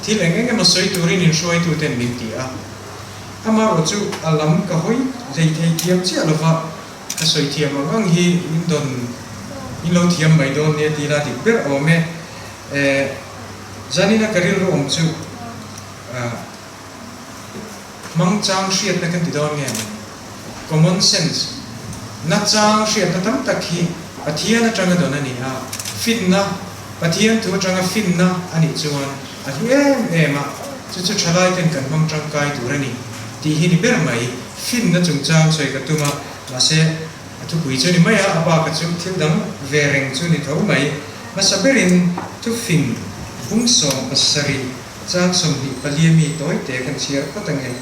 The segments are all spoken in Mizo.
Thil eng eng emaw sawi turin inhruaituten min ti a, amaherawh chu a lam ka hawi hlei thei thiam chiah lova, ka sawi thiam ang ang hi min dawn in lo thiam mai dawn nia tih ila dik ber awm e. Zanina ka rilru awm chu hmangchang hriatna kan ti dawn nge ni? Common sense, nachang hriatna tam tak hi Pathian atanga dawn a ni a, finna, Pathian thu atanga finna a nih chuan a hlu em em a, chu chu thalai ten kan hmang tangkai tur a ni tih hi ni ber mai. Finna chungchang sawi ka tum a, mahse a thupui chu ni mai a, a baka chu thil dang ve reng chu ni tho mai. Hmasa berin thufin bung 17 chang 24 mi tawite kan chhiar phawt ange.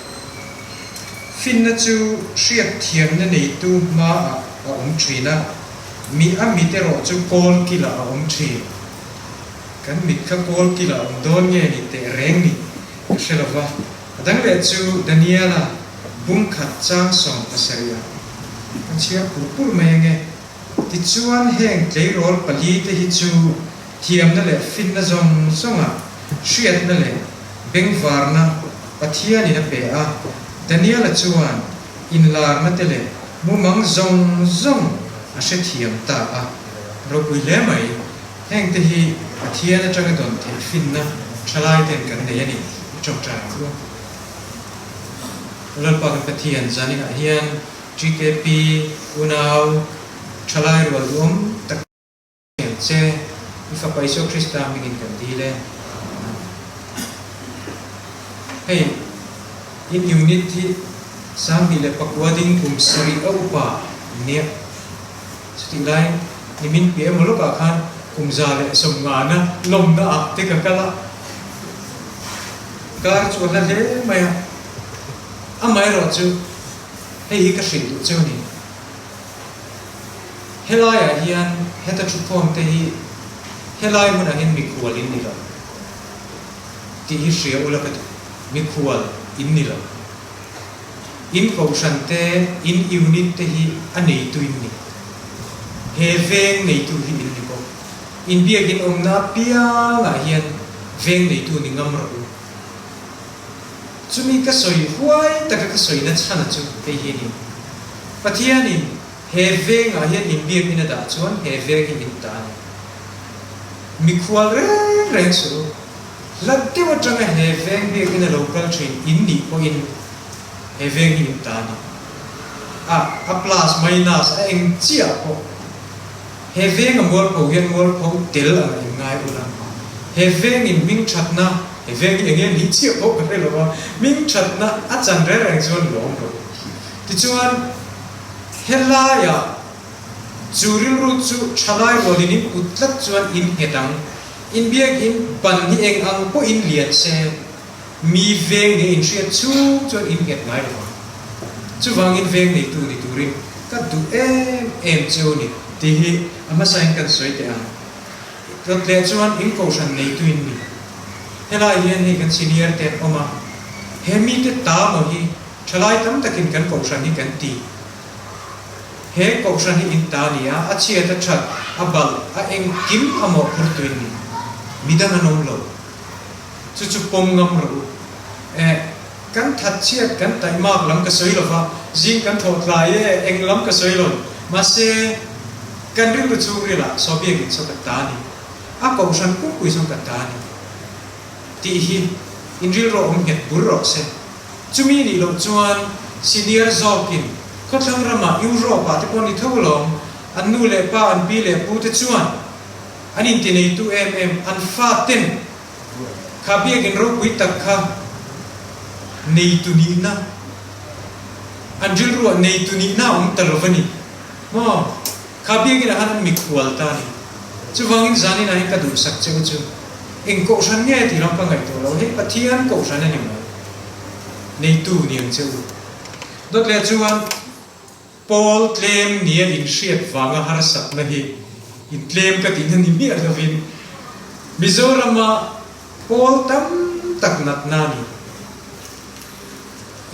Finna chu hriatthiamna neitu hmaah a awm thin a, mi a mit erawh chu kawl kilah a awm thin. Kan mit kha kawl kilah a awm dawn nge ni teh reng ni ka hre lo va. A dang leh chu Daniela bung khat chang 70 ah kan chhiar pur pur mai ange. Tichuan heng tleirawl pali te hi chu thiamna leh finna zawng zawnga hriatna leh Bengvarna Pathianin a pe a, Daniela chuan inlarna te leh mumang zawng zawng a hrethiam ta a. Ropui hle mai, heng te hi Pathian atanga dawn theih finna thalai ten kan nei a ni, i tawngtai ang u. Lalpa kan Pathian zaninah hian GKP unau thalai rual duhawm tak Ang che, i Fapa Isua Krista hmingin kan dil e. Amen. Hei, in unit hi 2009 ding kum sarih a upa nia. Chutih laiin nimin piah emaw lawkah khan kum 150 na lawmna ah te ka kal a, kar chu a hla hle mai a. Amaherawhchu hei hi ka hrilh duh cheu a ni. Helaiah hian heta thukhawm te hi helai hmunah hian mikhual in ni lo tih hi hria ula ka duh. Mikhual in ni lo. In kohhran te, in unit te hi a neitu in ni. He veng neitu hi in ni bawk. In biakin awmna apiangah hian veng neitu ni ngam rawh u. Chumi ka sawi huai taka ka sawina chhana chu hei hi a ni. Pathianin he vengah hian inbiakin a dah chuan he veng hi min ta a ni. Mikhual reng reng suh u. Hlat deuh atanga he veng biakin a lo kal thin in nih pawhin he veng hi min ta a ni. A, a plus, minus, a eng chiah pawh he venga mualpho hian mualpho tel ang a inngai ula. He vengin hming thatna, he veng hi enge nih chiah pawh ka hre lo a, hming thatna a chan reng reng chuan lawm rawh u. Tichuan, helaiah chu rilru chu thalai rualin in put tlat chuan in nghet ang. Inbiakin ban hi eng ang pawhin lian se, mi veng nih inhriat chhung chuan in nghet ngai lo ang. Chuvangin veng neitu ni turin ka duh em em cheu ni tih hi a hmasain kan sawi teh ang. Tlawt leh chuan in kohhran neitu in ni. Helai hian hei kan senior te an awm a, he mite ta maw hi Thalai tam takin kan kohhran hi kan ti. He kohhran hi in ta nia, a chhiat a that, a balh, a engkim a mawhphurtu in ni. Midang an awm lo. Chu chu pawm ngam rawh u. Eh, kan that chhiat kan taihmak lam ka sawi lo va, zing kan thawh tlai e, eng lam ka sawi lo. Mahse, kan rilru chhungrilah Sawbiakin saw ka ta ni. A kohhran pumpui sawn ka ta ni. Tih hi in rilru a awm nghet bur rawh se. Chumi nih loh chuan senior zawkin khawthlang ramah Europe-ah te pawh ni tho alawm, an nu leh pa, an pi leh pu te chuan an intineitu em em, an fa ten kha biakin ropui tak kha neitu nihna, an rilruah neitu nihna a awm ta lo va ni maw? Kha biakinah khan an mikhual ta a ni. Chuvangin zaninah hian ka duhsak che u chu eng kohhran nge tih lam ka ngaihtuah lo, hei Pathian kohhran a ni mai, neitu ni ang che u. Dawt leh chuan Paul tlem nia inhriat vanga harsatna hi intlem ka tihna ni miah lovin Mizorama Paul tam tak natna a ni.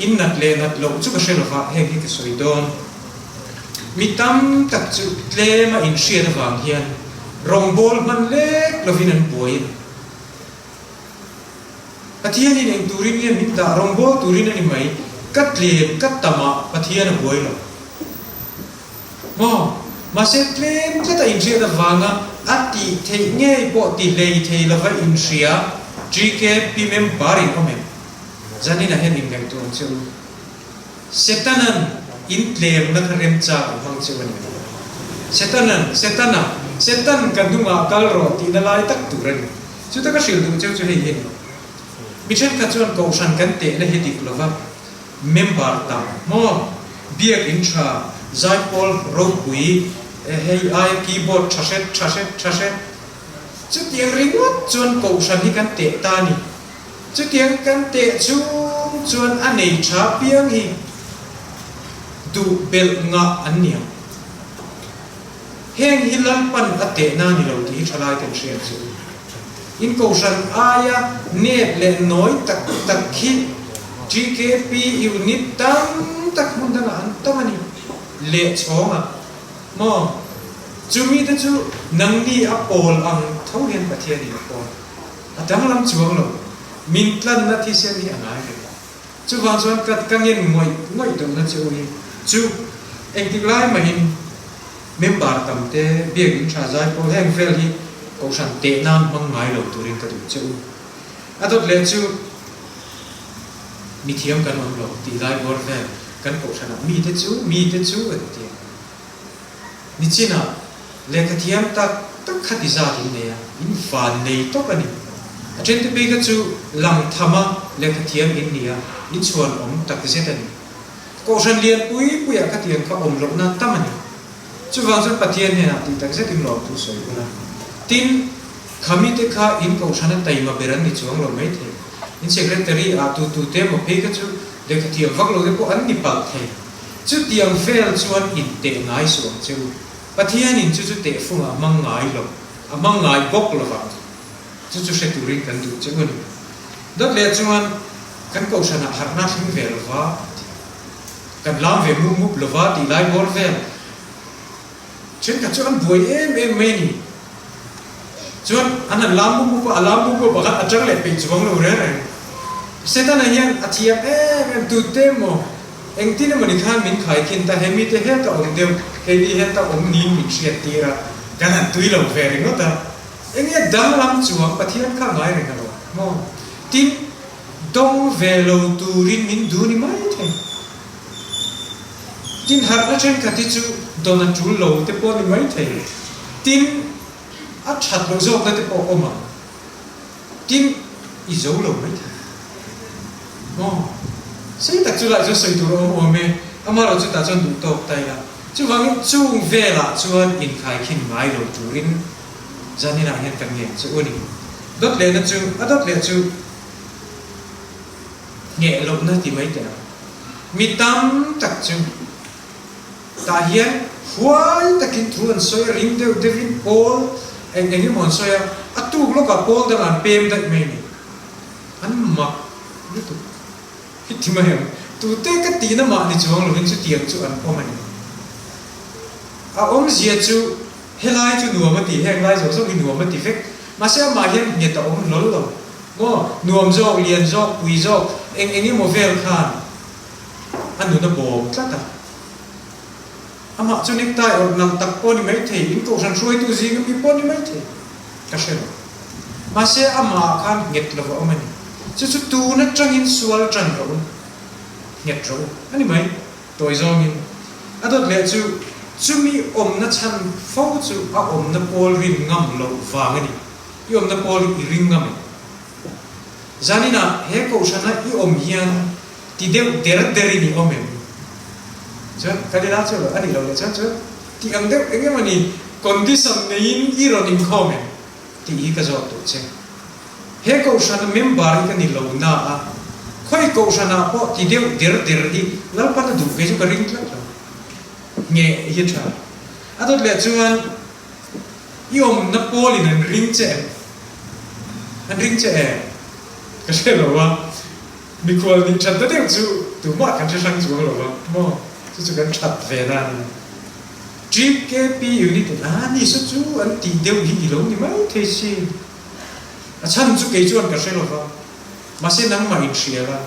In nat leh nat loh chu ka hre lova, heng hi ka sawi dawn. Mi tam tak chu tlema inhriat avang hian rawngbâwl hman lek lovin an buai a ni. Pathianin eng turin nge min dah rawngbâwl turin a ni mai, ka tlem ka tamah Pathian a buai lo. Maw? Mahse tlem tlat a inhriat avanga a tih theih ngei pawh ti hlei thei lova inhria GKP member in awm em? Zaninah hian inngaihtuah ang che u. Setanan in tlemna kha remchang an hmang cheu a ni. Setanan, Setana, Setan ka hnungah kal rawh tihna lai tak tur a ni. Chuta ka hrilh duh cheu chu hei hi a ni. Mi thenkhat chuan kohhran kan tehna hi dik lova member tam maw, biakin tha, zaipawl ropui, hei aia keyboard tha hret tha hret tha hret. Chutiang ringawt chuan kohhran hi kan teh ta a ni. Chutiang kan teh chung chuan a nei tha piang hi duh belh ngah an ni ang. Heng hi Lalpan a tehna ni lo tih hi thalai kan hriat chu. In kohhran aia nep leh nawi tak tak hi GKP unit tam tak hmun dangah an tam a ni leh chhawng a maw? Chumi te chu nangni a pawl ang tho hian Pathianin a pawl. A danglam chuang lo. Min tlanna thisen hi a ngai reng. Chuvang chuan ka ka ngen ngawih ngawih deuhna che u hi chu engtik lai mahin member tam te biakin tha zai pawl heng vel hi kohhran teh nan hmang ngai lo turin ka duh che u. A dawt leh chu mithiam kan awm lo tih lai bawr vel kan kohhranah mite chu mite chu an ti a. Nichinah lehkha thiam tak tak kha ti zat in nei a, in van nei tawp a ni. A thente phei kha chu lang thama lehkha thiam in ni a, in chhuan awm tak zet a ni. Kohhran lian pui puiah kha tiang kha awm lohna tam a ni. Chuvang chuan Pathian hnenah tih tak zetin lawmthu sawi ula. Tin, khamite kha in kohhrana taima ber an ni chuang lo maithei. In secretary ah tutute emaw phei kha chu lehkha thiam vak lo te pawh an ni palh thei. Chutiang vel chuan inteh ngai suh ang che u. Pathianin chu chu tehfungah a hmang ngai lo, a hmang ngai bawk lo vang. Chu chu hre turin kan duh che u a ni. Dawt leh chuan kan kohhranah harhna thleng ve lo va, kan lam ve mup mup lo va tih lai bawr vel thenkhat chu an buai em em mai a ni. Chuan an han lam mup mup a, a lam mup mup pakhat a tang leh peih chuang lo reng reng. Setana hian a thiam em em tute emaw engtin emaw ni khan min khaikhin ta, he mite heta awm deuh, keini heta awm niin min hriat tir a, kan han tui lo ve ringawt a. Enge danglam chuang Pathian kha ngai reng alo maw? Tin, dawng ve lo turin min duh ni mai thei. Tin, harhna thenkhat hi chu dawn a tul lo te pawh ni mai thei. Tin, a that loh zawkna te pawh a awm ang. Tin, i zo lo mai thei. Maw? Sei tak chu lah chuan sawi tur a awm awm e, amaherawh chutah chuan duh tawk ta ila. Chuvangin chung velah chuan inkhaikhin ngai lo turin zaninah hian kan ngen che u a ni. Dawt lehna chu, a dawt leh chu Ngheh lohna ti mai teh ang. Mi tam tak chu tah hian huai takin thu an sawi a, ring deuh deuhin pawl eng eng emaw an sawi a, a tuk lawkah pawl dangah an pem daih mai a ni. An mak lutuk hi ti mai ang. Tute ka tihna mah ni chuang lovin chutiang chu an awm a ni. A awmzia chu helai chu nuam a ti, heng lai zawng zawng hi nuam a ti vek. Mahse amah hian nghet a awm hlawl lo. Maw, nuam zawk, lian zawk, pui zawk, eng eng emaw vel khan a nun a bawm tlat a. Amah chu necktie awrh nalh tak pawh a ni maithei, in kohhran hruaitu zing ami pawh a ni maithei, ka hre lo. Mahse amah khan nghet lo a awm a ni. Chu chu tun atangin sual tan rawh u, nghet rawh u a ni mai, tawi zawngin. A dawt leh chu, chumi awmna chhan fo chu a awmna pawl rin ngam loh vang a ni. I awmna pawl i ring ngam em? Zaninah he kohhrana i awm hian ti deuh der derin i awm em? Chuan kan ila chu a nih loh leh chuan chuan ti ang deuh eng emawni condition neiin i rawn inkhawm em? tih hi ka zawt duh che. He kohhrana member hi ka ni lo na a, khawi kohhranah pawh ti deuh der der hi Lalpan a duh kei chu ka ring tlat lo. Nge hi a tha. A dawt leh chuan I awmna pawlin an ring che em? An ring che em? Ka hre lo a, mikhual nih thatna deuh chu tumah kan hre hrang chuang lo va, maw? Chu chu kan that ve na a ni. TKP unit in a ni saw chu an tih deuh hi i lo ni mai thei si. A chhan chu kei chuan ka hre lo va. Mahse nangmah inhria la,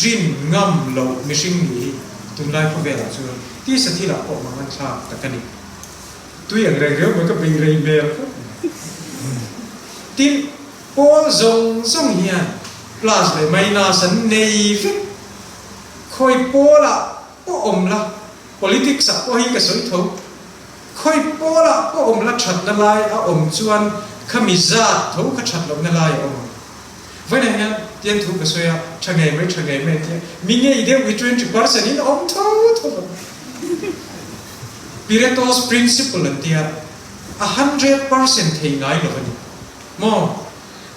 rin ngam loh mihring nih hi tunlai khawvelah chuan tisa thilah pawh mang an thlak tak a ni. Tui ang reng reng mai ka bei rei hmel khawp mai. Tin, pawl zawng zawng hian plus leh minus an nei vek. Khawi pawlah pawh awm la, politics ah pawh hi ka sawi tho. Khawi pawlah pawh awm la thatna lai a awm chuan khami zat tho kha that lohna lai a awm ang. Vawiinah hian tian thu ka sawi a, tha ngei mai, tha ngei mai an ti a, mi ngei deuh hi 20% in a awm tho tho ang. Pireto's principle an ti a, a 100% thei ngai lo a ni maw?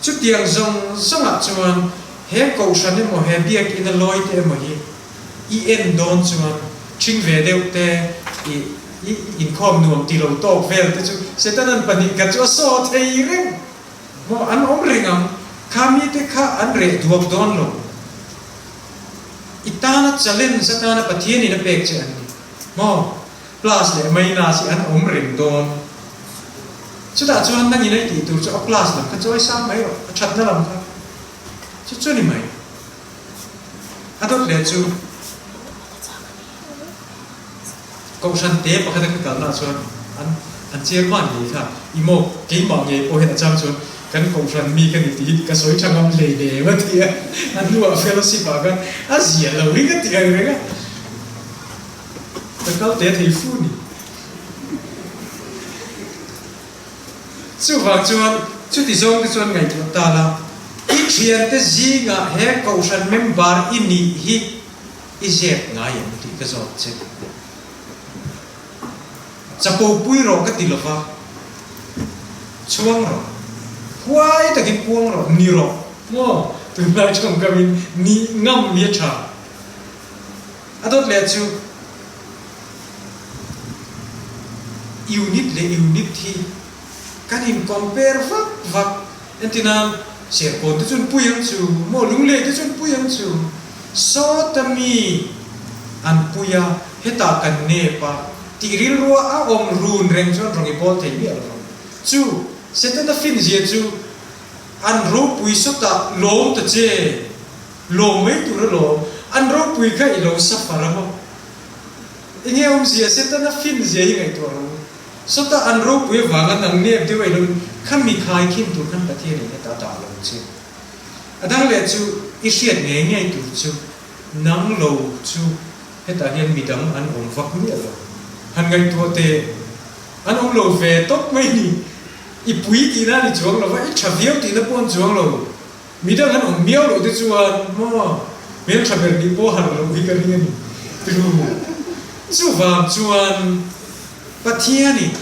Chutiang zawng zawngah chuan he kohhran emaw he biakina lawi te emaw hi i en dawn chuan ṭhing ve deuh te i i inkhawm nuam ti lo tawk vel te chu Setanan pahnih khat chu a saw thei reng maw an awm reng ang kha mite kha an reh duak dawn lo. I tana challenge atana Pathianin a pek che an ni maw? Plus leh minus hi an awm reng dawn. Chutah chuan nangin a i tih tur chu a plus lam kha chawi sang mai rawh, a thatna lam kha chu chu ni mai. A dawt leh chu Kohhran te pakhat a ka kalnaah chuan an an chairman ngei kha i maw keimah ngei pawh hian a chang chuan kan Kohhran mi ka ni tih hi ka sawi tha ngam hlei hle a ti a, a hnuah fellowship ah khan a zia lo hi ka ti ang reng a. Ka kal te thei fu ni. Chuvang chuan chuti zawng te chuan ngaihtuah ta la, i thiante zingah he Kohhran member i nih hi i zep ngai em tih ka zawt che. Chapo pui rawh ka ti lova, chhuang rawh, huai takin puang rawh, ni rawh maw? Tunlai tawngkamin nih ngam hi a tha. A dawt leh chu unit leh unit hi kan in compare vak vak. Entina Serkawn te chuan pui ang chu maw Lunglei te chuan pui ang chu sawta mi an pui a hetah kan nep a tih rilrua a awm run reng chuan rawn i bawl thei miah lo vang. Chu Setana finzia chu an ropui sawtah lawm ta che. Lawm mai tur alawm, an ropui kha i lo suffer a maw? Enge awmzia Setana fin zia hi ngaihtuah rawh u. Sawta an ropui avanga nang nep deuh a i lo kha mi khai khin tur khan Pathian in heta dah lo che. A dang leh chu i hriat ngei ngei tur chu nang lo chu hetah hian midang an awm vak miah lo. Han ngaihtuah teh, an awm lo ve tawp mai ni. I pui tihna a ni chuang lo va, i tha viau tihna pawh a ni chuang lo. Midang an awm miau loh te chuan maw hmeltha ber nih pawh har loh hi ka ring a ni. Tru. Chuvang chuan Pathianin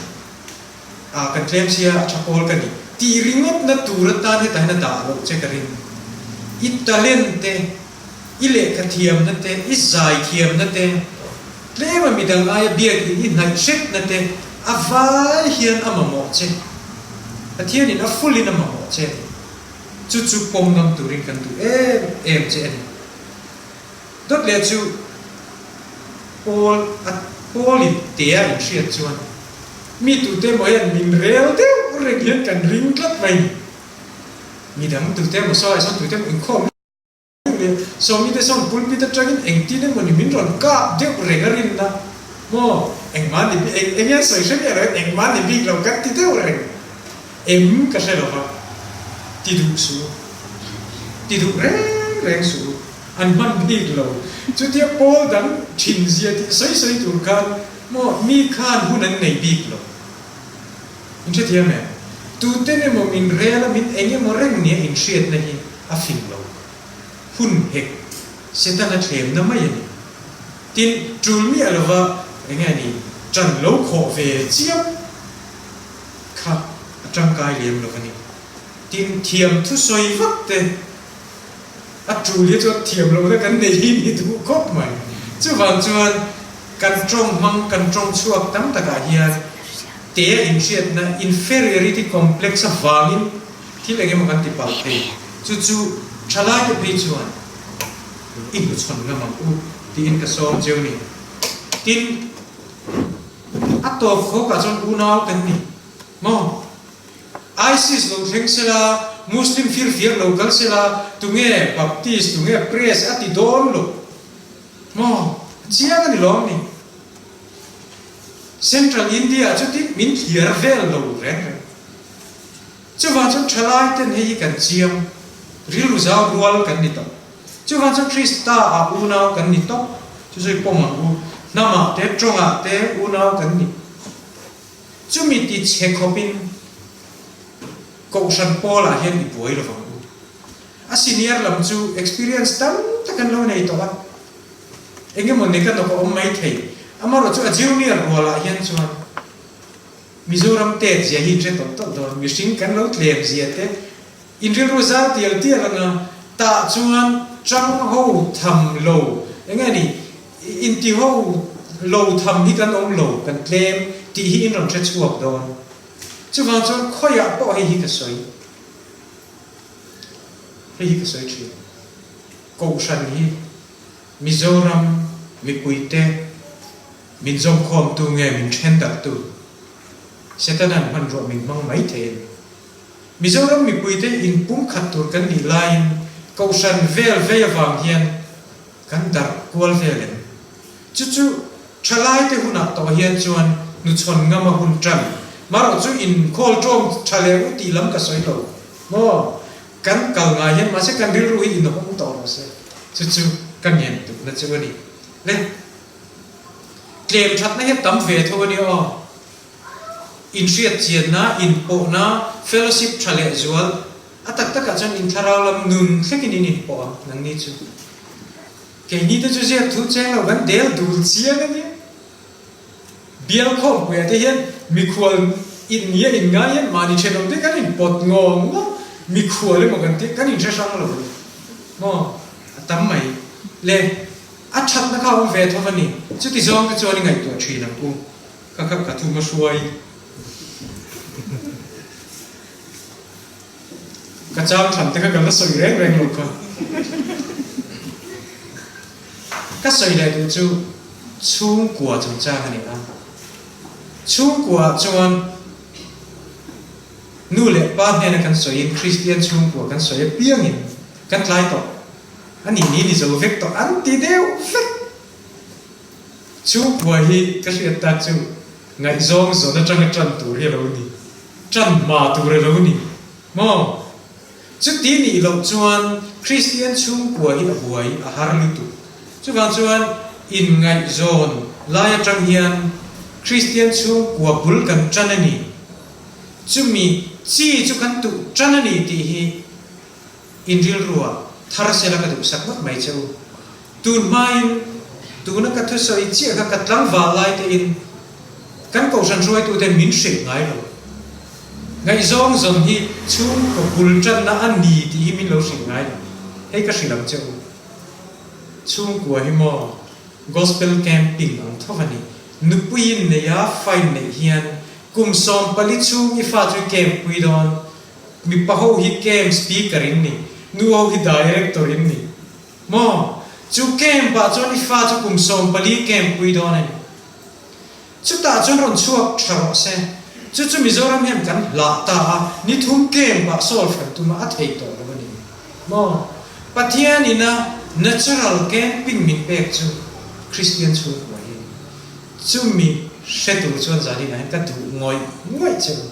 ah kan tlem sia a tha pawl ka ni tih ringawtna tur atan hetah hian a dah loh che ka ring. I talent te, i lehkha thiamna te, i zai thiamna te, tlema midang aia biakin i hnaih hretna te a vai hian a mamawh che. Pathianin a full in a mamawh che. Chu chu pawm ngam turin kan duh em em che a ni. Dawt leh chu Paul a Paul-in tea inhriat chuan mi tute emaw hian min rel deuh reng hian kan ring tlat mai ni. Midang tute emaw sawi sawn tute emaw inkhawm Sawmite sawn pulpit atangin engtin emaw ni min rawn kap deuh reng a rinna maw engmah ni eng enge an sawi hre miah lo hian engmah ni bik lo kan ti deuh reng em ka hre lova ti duh suh u ti duh reng reng suh u an hman bik lo chutia pawl dang thin zia tih sawi sawi tur khan maw mi khan hun an nei bik lo in hrethiam em tuten emaw min rel a min eng emaw reng nia inhriatna hi a fing lo. Hun hek Setana thlemna mai a ni. Tin, tul miah lova eng nge ni tan lo khawh ve chiam kha a tangkai lem lo a ni. Tin, thiam thusawi vak te a tul hi chuan thiam lohna kan nei hi ni duh khawp mai. Chuvang chuan kan tawng hmang, kan tawng chhuak tam takah hian tea inhriatna, inferiority complex avangin, Thil eng emaw kan ti palh thei, chu chu thalaite phei chuan i hnuchhawn ngam ang u tiin ka sawm cheu ni. Tin, a tawp khawkah chuan unau kan ni maw? ISIS lo thleng sela. Muslim firfiak lo kal sela, tunge Baptist, tunge Press a ti dawn lo maw? A chiang a ni lawm ni. Central India ah chutin min thliar vel lo reng reng. Chuvang chuan thalai ten hei hi kan chiang, rilru zau rual kan ni tawh. Chuvang chuan Krista ah unau kan ni tawp, chu chu i pawm ang u. Hnamah te, tawngah te unau kan ni. Chumi ti chhe khawpin Kohhran pawlah hian i buai lo vang u. A senior lam chu experience tam tak an lo nei tawh a, engemaw nek a nawk a awm mai thei. Amaherawhchu a junior rualah hian chuan Mizoram tet zia hi in hre tawlh tawlh dawn, mihring kan lo tlem zia te in rilru zau tial tial anga tah chuan chang ho tham lo, enge ni inti ho lo tham hi kan awm lo, kan tlem tih hi in rawn hre chhuak dawn. Chuvang chuan khawiah pawh hei hi ka sawi, hei hi ka sawi thin. Kohhran hi Mizoram mipuite min zawmkhawmtu nge min then darhtu? Setana'n hmanruah min hmang mai thei a ni. Mizoram mipuite inpumkhat tur kan nih laiin Kohhran vel vei avang hian kan darh kual vel em? Chu chu thalaite hunah tawh hian chuan hnuchhawn ngama hun tan. Marawh chu inkhawl ṭawm ṭha leh u tih lam ka sawi lo maw? Kan kal ngai hian mahse kan rilru hi inawm tawh rawh se. Chu chu ka ngen tukna chu a ni. Le, tlem thatna hi a tam ve tho a ni aw. Inhriat chianna, inpawhna, fellowship tha leh zual, a tak takah chuan inthlarau lam nun thlekin in inpawh ang nangni chu. Keini te chu ziak thu cheng lo kan del dul chiang a nia. Bial khawmpuiah te hian mikhual in nia in ngai hian mahni thenawm te kan in pawt ngawng ngawng, mikhual emaw kan tih kan in hre hrang lo a ni maw? A tam mai le, a thatna kha a awm ve tho a ni. Chuti zawng te chuan i ngaihtuah thin ang u, kha kha ka thum a hruai. Ka chang thlan te kha ka la sawi reng reng lo kha. Ka sawi leh duh chu chhungkua chungchang a ni a. Chhungkua ah chuan nu leh pa hnena kan sawiin Kristian chhungkua kan sawi apiangin kan tlai tawh a nih ni ni zo vek tawh an ti deuh vek. Chhungkua hi ka hriat tak chu ngaihzawng zawn atanga tan tur hi a lo ni. Tan hma tur a lo ni maw? Chuti nih loh chuan Kristian chhungkua hi a buai a har lutuk. Chuvang chuan inngaihzawn lai atang hian Kristian chhungkua bul kan tan a ni. Chumi chi chu kan tuh tan a ni tih hi in rilrua thar sela ka duhsak ngawt mai che u. Tun hmain tuna ka thusawi chiah kha ka tlangval lai tein kan kohhran hruaituten min hrilh ngai lo. Ngaihzawng zawn hi chhungkaw bul tanna a ni tih hi min lo hrilh ngai lo. Hei ka hrilh ang che u. Chhungkua hi maw Gospel Camping ang tho va ni. Nupuiin nei a fine neih hian kum 14 chhung i fa chu i camp pui dawn. Mipa ho hi camp speaker in ni, nu ho hi director in ni. Maw? Chu camp ah chuan i fa chu kum 14 camp pui dawn a ni. Chutah chuan rawn chhuak tha rawh se. Chu chu Mizoram hian kan hlah ta a, ni thum camp ah solve kan tum a, a thei tawh lo a ni. Maw? Pathian ina natural camping min pek chu Kristian chhungkua hi chumi hre tur chuan zanin ah hian ka duh ngawih ngawih che u.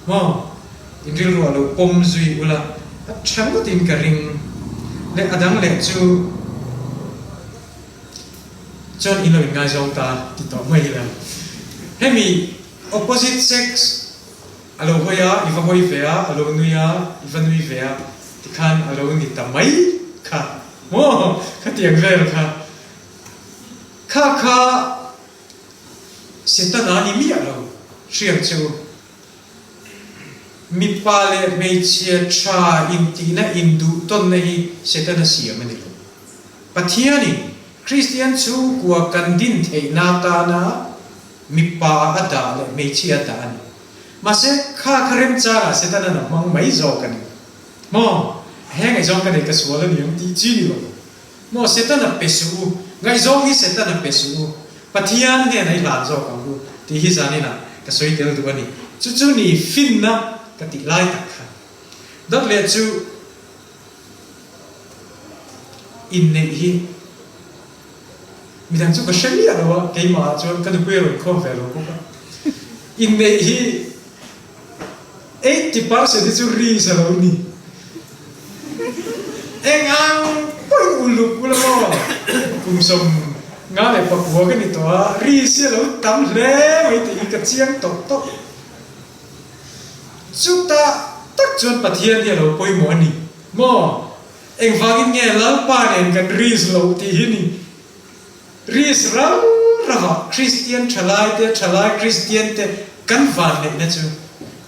Maw? In rilru a lo pawm zui ula, a tha ngawtin ka ring. Leh a dang leh chu chuan in lo inngaizawng ta ti tawh mai ila. Hemi opposite sex a lo hawi a, i va hawi ve a, a lo nui a, i va nui ve a, tikhan a lo ni ta mai kha. Maw? Khatiang vel kha. Kha kha Setana ni miah lo hriam che u. Mipa leh hmeichhia tha intihna induhtawnna hi Setana siam a ni lo. Pathianin Kristian chhungkua kan din theihna atana mipa a dah leh hmeichhia a dah a ni. Mahse, kha kha remchangah Setana'n a hmang mai zawk a ni. Maw? He ngaihzawng ka nei ka sual a ni ang tih chi ni lo. Maw Setana pe suh u, ngaihzawng hi Setana pe suh u, Pathian hnenah i hlan zawk ang u tih hi zaninah ka sawi tel duh a ni. Chu chu ni finna ka tih lai tak kha. Dawt leh chu inneih hi midang chu ka hre miah lo a, keimah ah chuan ka nupui a rawn khawm ve lo bawk a. Inneih hi 80% hi chu risk a lo ni. Eng ang pawhin uluk ula maw? Kum 59 ka ni tawh a, risk hi a lo tam hle mai tih hi ka chiang tawp tawp. Chutah tak chuan Pathian hi a lo pawimawh a ni maw? Engvangin nge Lalpa nen kan risk loh tih hi ni? Risk rau rauah Kristian thalaite, thalai Kristiante kan vanneihna chu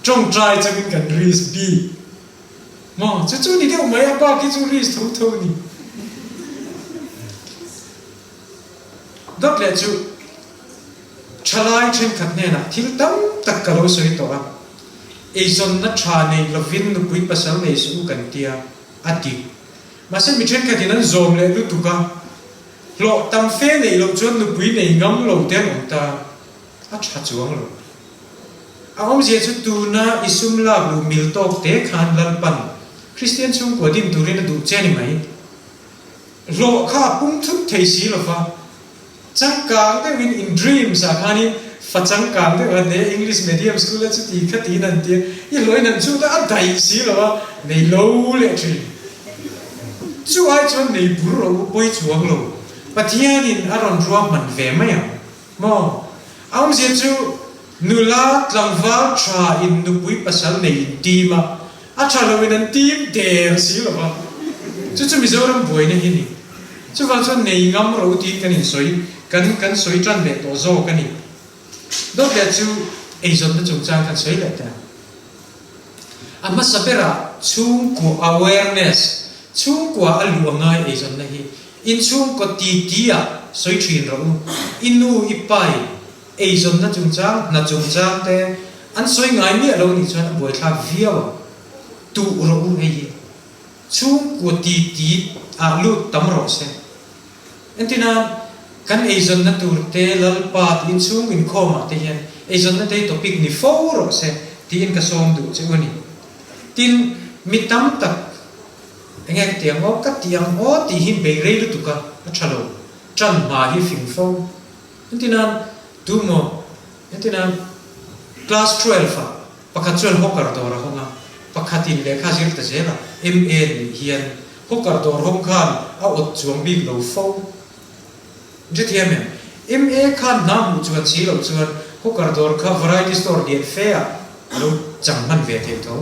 tawngtai chungin kan risk bik maw? Chu chu ni deuh mai, a bak hi chu risk tho tho a ni. Dawt leh chu thalai thenkhat hnenah thil tam tak ka lo sawi tawh a, eizawnna tha nei lovin nupui pasal nei suh u kan tia, a ti. Mahse mi thenkhatin an zawm leh lutuk a, hlawh tam fe neih loh chuan nupui nei ngam lo te an awm ta, a tha chuang lo. A awmzia chu tuna i sum lak luh mil tawk te khan Lalpan Kristian chhungkua din turin a duh che ni mai. Hlawh kha a pum thut thei si lo va, changkang deuhin in dreams ah khanin fa changkang deuh han nei a, English medium school a chuti kha tiin an tia, i hlawhin an chut a, a daih si lo a, nei lo leh thin. Chu ai chuan nei bur rawh u pawi chuang lo, Pathianin a rawn ruahman ve mai ang maw? A awmzia chu nula tlangval tha in nupui pasal nei in team a, A tha loin an tim der si lo va, chu chu Mizoram buaina hi a ni. Chuvang chuan nei ngam ro tiin kan insawi, kan kan sawi tan leh tawh zawk a ni. Dawt leh chu eizawnna chungchang kan sawi leh ta. A hmasa berah chhungkua awareness, chhungkua a luh a ngai eizawnna hi. Inchhungkaw titi ah sawi thin rawh u, i nu i pai Eizawnna chungchang, hna chungchang te an sawi ngai miah lo nih chuan a buaithlak viau ang. Tuh rawh u hei hi. Chhungkua ti ti ah lut tam rawh se. Entina kan eizawnna tur te Lalpa tiin chhung inkhawm ah te hian eizawnna te hi topic ni fo rawh se tiin ka sawm duh che u a ni. Tin, mi tam tak enge ka ti ang aw, ka ti ang aw tih hi bei rei lutuk a, a tha lo. Tan hma hi fing fo. Hetinan tu maw? Hetinan class 12 ah pakhat chuan hawker dawr a hawng a, pakhatin lehkha zir ta zel a, MA nih hian hawker dawr hawng khan a awt chuang bik lo fo. Hrethiam em? MA khan hna hmuh chuan si loh chuan hawker dawr kha variety store lian fe ah a lo chang hman ve thei tho.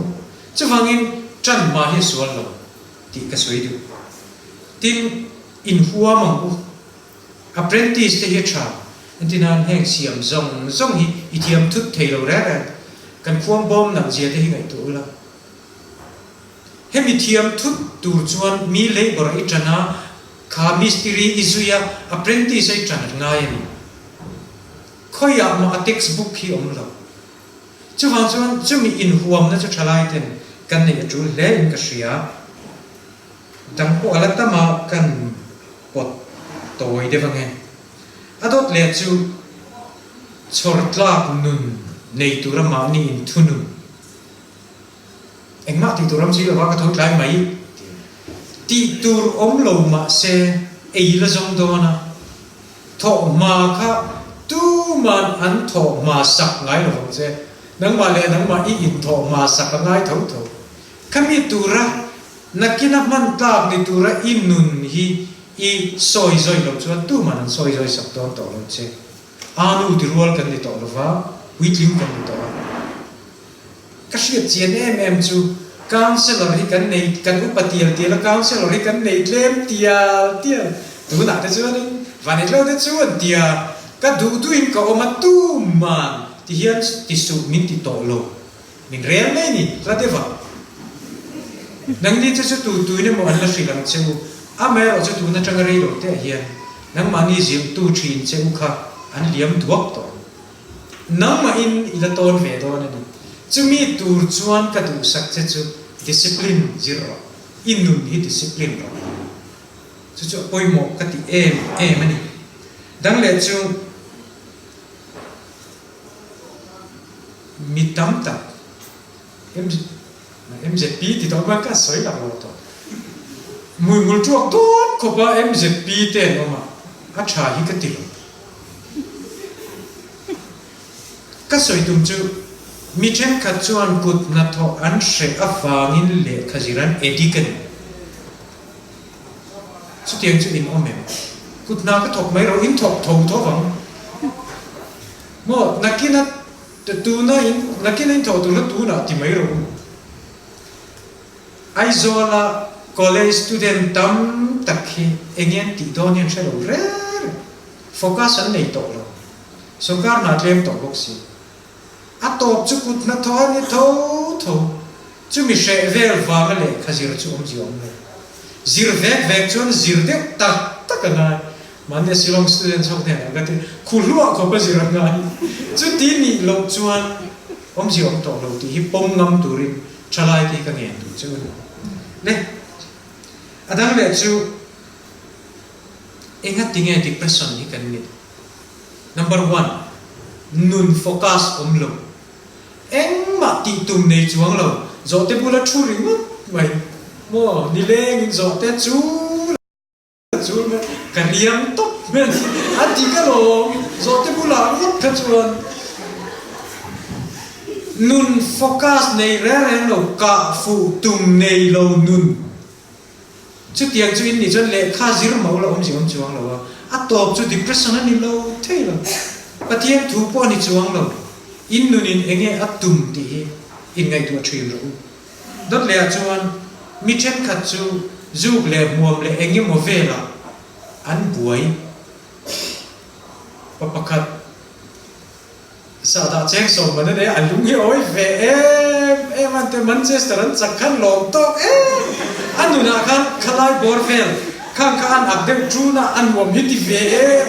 Chuvangin tan hma hi a sual lo tih ka sawi duh. Tin, inhuam ang u. Apprentice te hi a tha, entirnan heng siam zawng zawng hi i thiam thut thei lo reng reng, kan khuang bawm nalh zia te hi ngaihtuah ula. Hemi thiam thut tur chuan mi labour i tan a, kha mistiri i zui a, apprentice a i tan ngai a ni. Khawiah mah a textbook hi awm lo. Chuvang chuan chumi inhuamna chu thalai ten kan neih a tul hle in ka hria. Dang pawh a la tam a, kan pawt tawi deuh ange. A dawt leh chu chhawr tlak nun nei tura mahni inthunun. Engmah tih tur awm si lova ka tho tlai mai tih tur awm lo mahse ei la zawng dawn a, thawhhma kha tuman an thawhhma sak ngai lo vang che, nangmah leh nangmah i inthawhhma sak a ngai tho tho. Khami tura Nakina hman tlak ni tura i nun hi i sawi zawi loh chuan tuman an sawi zawi sak dawn tawh lo che. A nu ti rual kan ni tawh lova, puitling kan ni tawh a. Ka hriat chian em em chu Councillor hi kan nei, kan upa tial tial a, Councillor hi kan nei tlem tial tial. Tunah te chuanin Vanitlo te chu an tia, ka duh duhin ka awm a, tuman ti hian ti suh min ti tawh lo. Min rel mai ni, hla deuh a. Nangni chu chu tu tuin emaw an la hrilh ang che u, amaherawh chu tun atanga rei lo te ah hian nangmahni zirtu thin che u kha an liam duak tawh ang. Nangmahin i la tawn ve dawn a ni. Chumi tur chuan ka duhsak che chu discipline zir rawh, i nun hi discipline rawh. Chu chu a pawimawh ka ti em em a ni. Dang leh chu. Mi tam tak MZP ti tawh mai ka sawi lak lo tawh. Hmuihmul tuak dawn khawpa MZP te an awm a, a tha hi ka ti lo. Ka sawi tum chu mi thenkhat chuan kut hnathawh an hreh avangin lehkha zir an addict a ni. Chutiang chu in awm em? Kut hna ka thawk mai rawh, in thawk tho tho vang. Maw, nakina tuna in, nakina in thawh tur kha tunah ti mai rawh u. Aizawla college student tam tak hi eng an tih dawn hi an hre lo reng reng. Focus an nei tawh lo. Sorkar hna tlem tawh bawk si. A tawp chu kut hnathawh a ni tho tho. Chumi hreh vel vanga lehkha zir chu awmzia awm lo. Zir vek vek chuan zir deuh tak tak a ngai. Mahni a Shillong students ho hnenah ka ti, khu hluah khawp a zir a ngai. Chuti nih loh chuan awmzia awm tawh lo tih hi pawm ngam turin thalai te hi ka ngen duh chu a ni. Le, a dang leh chu engatinge depression hi kan nih? Number one, nun focus awm lo. Engmah tih tum nei chuang lo, zawhte bula thu ringawt mai maw, nilengin zawhte chul a chul mai, ka riang tawp mai a ni, a ti ka lawm, zawhte bulah ngawt kha chuan nun focus nei reng reng lo, kah fuh tum nei lo nun. Chutiang chu in nih chuan lehkha zir mo la awmzia awm chuang lo a, a tawp chu depression a ni lo thei lo. Pathian thu pawh a ni chuang lo. In nunin eng nge a tum tih hi in ngaihtuah thin rawh u. Dawt lehah chuan mi thenkhat chu zuk leh hmuam leh eng emaw velah an buai. Pa pakhat. Sahdah cheng sawm man a nei a, a lung hi a awi ve em em a, ante Manchester an chak khan lawm tawk em a nunah khan khalai bawr vel khang kha an ak deuh ṭun a, a nuam hi ti ve em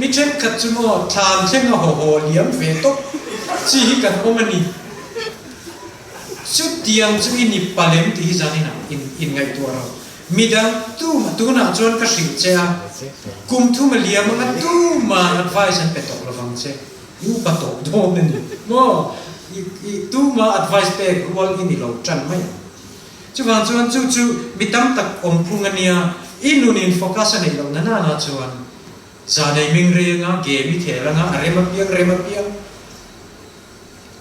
mi thenkhat chu maw thlan thleng a haw haw liam ve tawp chi hi kan awm a ni. Chutiang chu i ni palem tih hi zaninah in ngaihtuah ro. Midang tumah tunah chuan ka hrilh che a, kum thum a liam anga tuma'n advice an pe tawh lovang che. I upa tawh dawn a ni maw? I i tuma advice pek rual i ni lo tan mai ang. Chuvang chuan chu chu mi tam tak awm phung a nia, i nunin focus a neih loh na nana chuan zanei meng rei anga game i khel anga a rem apiang rem apiang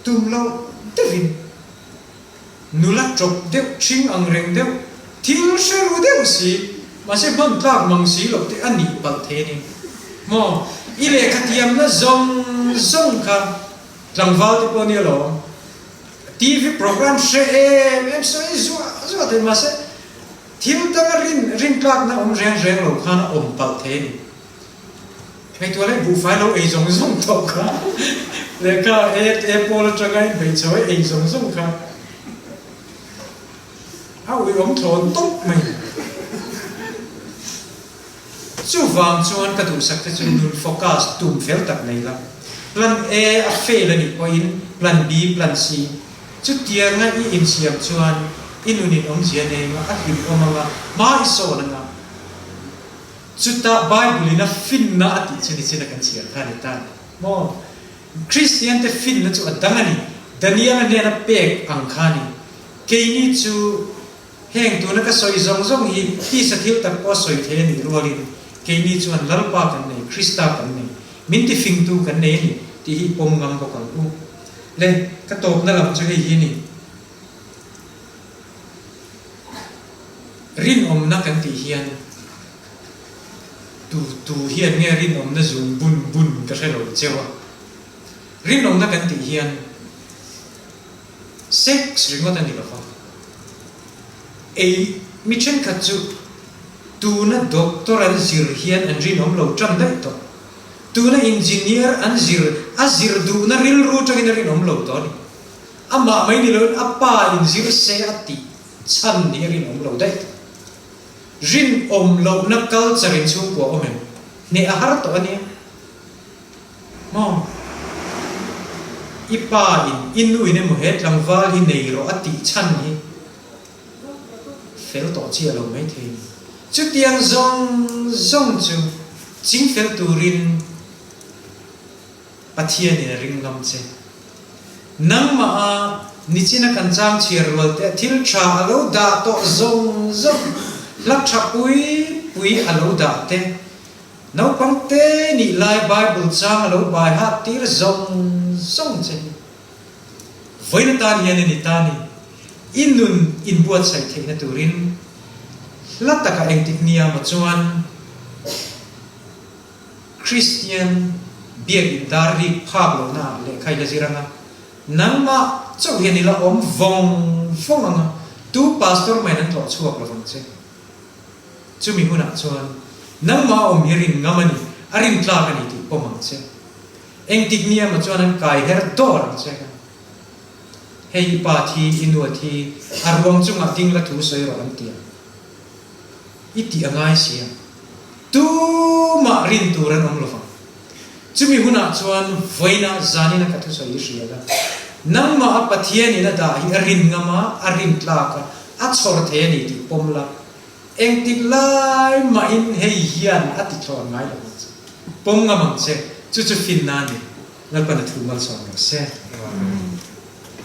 tum loh deuhin Nula ṭawp deuh, ṭhing ang reng deuh, thil hre ru deuh si, mahse hman tlak mang si loh te a nih palh thei a ni. Maw, i lehkha thiamna zawng zawng kha tlangval te pawh nia lawm. TV program hre em em sawi zuah zuah thei mahse thil danga rin rintlakna awm reng reng lo khan a awm palh thei a ni. Ngaihtuah leh buhfai lo ei zawng zawng tawh kha lehkha e e pawl atanga in hmeichhe ho ei zawng zawng kha a uiawm thlawn tawp mai. Chuvang chuan ka duhsak te chu nun focus tum fel tak nei la. Plan A a fail a nih pawhin plan B, plan C chutianga i insiam chuan i nunin awmzia nei anga a hlimawm anga hma i sawn anga. Chutah Bible in a finna a tih chu nichin a kan chhiar kha a ni ta maw? Kristian te finna chu a dang a ni. Daniel-a hnena pek ang kha a ni. Keini chu heng tuna ka sawi zawng zawng hi tisa thil tak pawh a sawi thei a nih rualin keini chuan Lalpa kan nei, Krista kan nei, min tifingtu kan nei a ni tih hi i pawm ngam bawk ang u. Le, ka tawpna lam chu hei hi a ni. Rinawmna kan tih hian tu tu hian nge rinawmna zum bun bun ka hre lo cheu a. Rinawmna kan tih hian sex ringawt a ni lo va. Ei mi thenkhat chu tuna doctor an zir hian an rinawm lo tan daih tawh. Tuna engineer an zir a zir duhna rilru tangin a rinawm lo tawh a ni. Amah mai ni loin a pa in zir se a tih chhan nih a rinawm lo daih. Rinawm lohna culture in chhungkua awm em? Hneh a har tawh a nia. Maw? I pa in i nu in emaw he tlangval hi nei rawh a tih chhan hi fel tawh chiah lo mai thei a ni. Chutiang zawng zawng chu chingfel turin Pathianin a ring ngam che. Nangmah a. Nichina kan chang chhiar rual te thil tha a lo dah tawh zawng zawng, hla tha pui pui a lo dah te, naupang te nih lai Bible chang a lo bai hat tir zawng zawng che hi vawiin atan hian in i ta ni. I nun inbuatsaih theihna turin hla taka engtik nia maw chuan Kristian biakin dar rik phak lohna ah lehkha i la zir anga, nangmah chauh hian i la awm vawng vawng anga, tu pastor mahin an tlawh chhuak lo vang che. Chumi hunah chuan nangmah awm hi rin ngam a ni, a rin tlak a ni tih pawm ang che. Engtik ni emaw chuan an kai her dawr ang che anga, hei i pa thi, i nu a thi, a ruang chungah ding la thu sawi rawh an ti ang. I tih a ngai si a, tumah rin tur an awm lo vang. Chumi hunah chuan vawiinah zanina ka thusawi i hria la, nangmah a Pathianin a dah hi a rin ngam a, a rin tlak a, a chhawr thei a ni tih pawm la, engtik lai mahin hei hian a ti thlawn ngai lo ang che. Pawm ngam ang che, chu chu finna a ni. Lalpan a thu malsawm rawh se.